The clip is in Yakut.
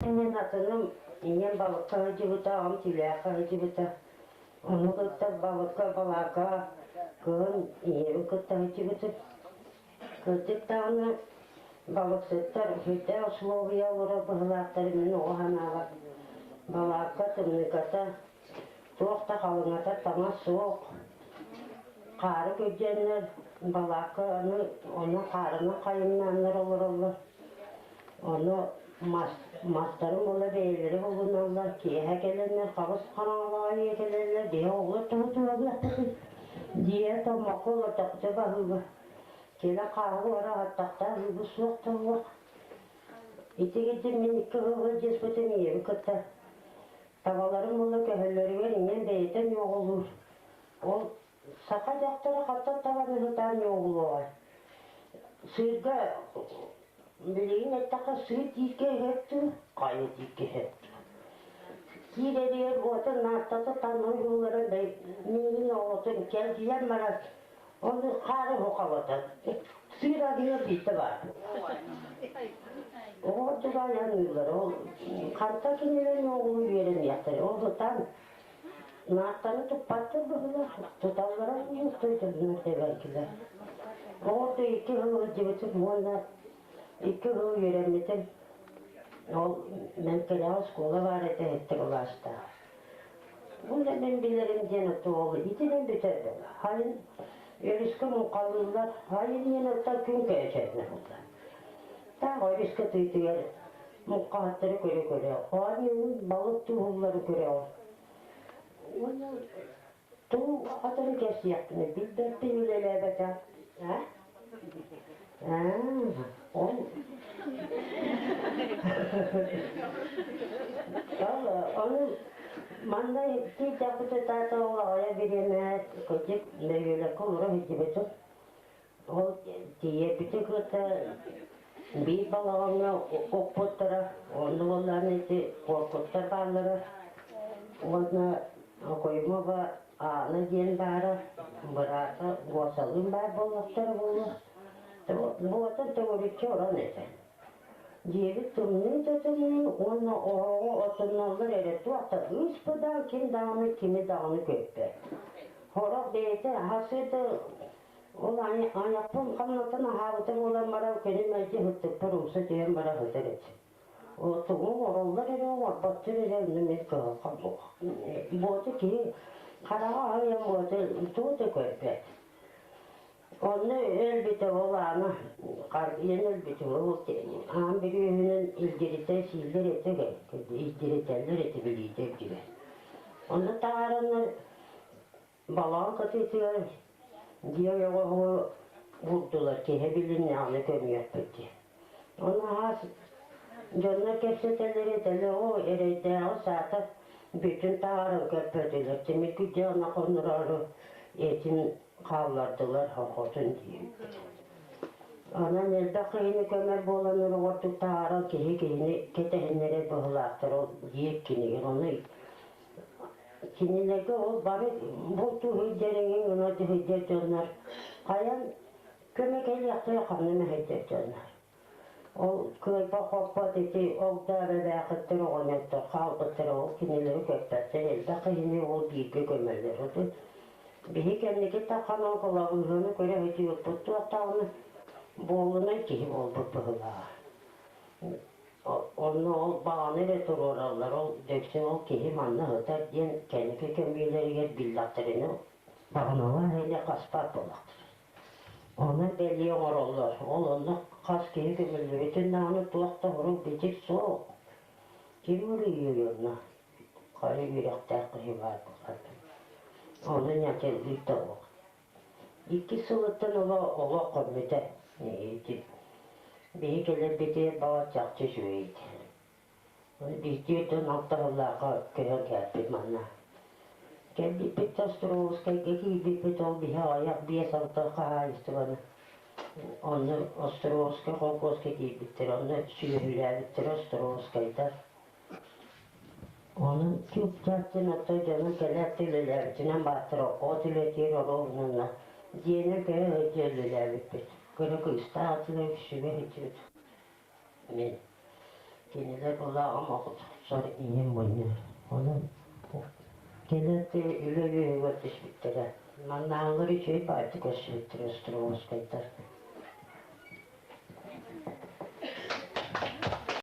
Мин атыным ийэм балыкка сылдьыбыта, аҕам түүлээххэ сылдьыбыта. Ону кытта балыкка балаакка кыһын ийэбин кытта сылдьыбытым. Кырдьык даҕаны балыксыттар сүрдээх условия олорор быһыылаахтарын мин оҕо санаабар балаакка тымныыката туох да халыҥата таҥас суох. Хаары күрдьэннэр балаакка аны ону хаарынан хайымнааннар олороллор. Ону мас, мастарын була бэйэлэрэ булуналлар, киэһэ кэлэннэр хабыс хараҥалаҕа ийэ кэлэллэр, биһи оҕолор тоҕо туһалыахпытый? Дьиэ томмокко олордохпута баһыыба. Кэлэн хааһы уора аһаттахтаах ыыбыт суох да суох. Ити кирдик мин икки ыһыллар дьиэспитин ийэбин кытта табаларын була көһөллөрүгэр ийэм бэйэтэ ньуоҕулуур. Ол саха дьахтара хантан табан ыһытаан ньуоҕулуоҕай? Сыырга билигин эттэххэ сыыр тииккэ иһэр дуу, хайа тииккэ иһэр дуу. Киирэригэр уотун наартата таҥнары уһуулара миигин оҕотун кэлгийэн баран ону хаары уһукалатар. Сыыр аныгар биирдэ баар. Оҕо ордук айанныыллар. Ол хантан кинилэр ньуоҕулуу үөрэниэхтэрэ. Ол ытан Наартаны туппаттар быһыылаах, туталлара уустуйдуннар дэбэргилэр. Оҕото икки сыл сылдьыбытым уонна икки сыл үөрэммитим. Ол Мэҥкэлэҕэ оскуола баар этэ сэттэ кылаастаах. Уонна мин билэрим диэн ол итинэн бүтэр Хайын өрүскэ муҥхалыыллар, хайын диэн оттон күн көөчөөнө буолла. Таах өрүскэ тыытыгар муҥхаһыттары көрө-көрө, оонньуун балык тууһуллары көрөҕүн. Уонна туу атын кэпсиэхпинэ билбэппин үлэлээбэтэх. Аа? Аа, ол Ол ону манна тиийдэхпитэ таата ол аҕыйах бириэмэ кырдьык бөһүөлэккэ олоро сылдьыбытым. Ол тиийэрбитин кытта биир балаҕаҥҥа укпуттара, онно буоллаҕына ити куоркуттар бааллара уонна Окоймова Аана диэн баара, быраата Гуосалыын баар буоллахтара буолуо. Буотун төгүрүччү орон этэ. Дьиэбит тымныы да тымныы уонна оһоҕу отунналлар эрэ туох да ыыспыдаан ким даҕаны кими даҕаны көрбөт. Сорох бэйэтэ сарсыарда Ол айахпын хамнатан аһаабыта буолан баран кини мэлдьи сыттыкпар умса түһэн бара сытар этим. Тугу оҥороллор эрэ оҥорботтор эрэ онно мин кыһалҕам суох. Буота киһи хараҕа аһыйан буота тугу да көрбөт. Онно өлбүтэ ол аана харбыйан өлбүтэ ол аан бүрүөһүнэн илдьиритэ сииллэр этэ илдьиритэллэр этэ билиитэ үрдүгэр. Онно таһаараннар Балаҕан кытыытыгар дьиэ ойоҕоһу уурдулар, киһи билиннэҕинэ көмүөхпүт диэн. Ону араас дьоннор кэпсэтэллэр этэллэр, оо, эрэйдээҕи саатар бүтүн таһааран көрбөтүлэр, тимир күрдьэҕинэ хоннороору этин хааллардылар хохотун диэбиттэр. Онон элбэх киһини көмөр буолан ордук таһааран киһи киһини кэтэһиннэрэр быһыылаахтар ол диир кинигэр. Ону Кинилэргэ ол бары бултуу сылдьар эҥин гына сылдьар дьоннор хайан көмө кэлиэхтэрэ ханна мэһэйдэр дьоннор. Ол кыайба-хоппот ити ол-даа эбээхиттэр оҕонньоттор хаалбыттара ол кинилэри көрбөттөр элбэх киһини ол бииргэ көмөллөр. Оту биһи кэнники тахханан кылабыыһаны көрө сылдьыбыппыт туох даҕаны буолунай киһи буолбут быһыылааҕа. Онно ол баҕаны эрэ туруораллар, ол дөксө ол киһи манна сытар диэн кэнники көмүүлэригэр биллэхтэринэ баҕаналаах илэ хаспат буоллахтара. Ону бэлиэ оҥороллор. Ол онно хас киһи көмүллүбүтүн даҕаны туох да сурук-бичик суох. Ким уруйуй онно? Хайа үөрэхтээх киһи баар буолар. Ону ньачыллыыр да суох. Икки сылыттан ыла олох көммүтэ. Биһи кэлэрбитигэр баҕа чахчы үчүгэй этэ. Биирдии дьон алтыһыллаахха көһөн кэлбит манна. Кэлбиппит да Островскайга киирбиппит ол биһи аҕыйах биэс-алта хаһаайыстыбаны онно Островскай холкуоска киирбиттэр, онно сүөһүлээбиттэрэ Островскайдар. Онон чуп-чап диэн оттон дьонум кэлээт да үлэлээбитинэн бааттар от үлэтигэр оруобунанна дьиэнэн көһө сылдьа үлэлээбиппит. Кыра кыыстаах этилэр үксүгэр сылдьыбыт. Мин. Кинилэр улааҕым охсор ийэм мунньар. Онон кэлэр үлэ үөһүгэр түспүттэрэ. Маннааҕылар үчүгэй баайдык көрсүбүттэрэ Островскайдар.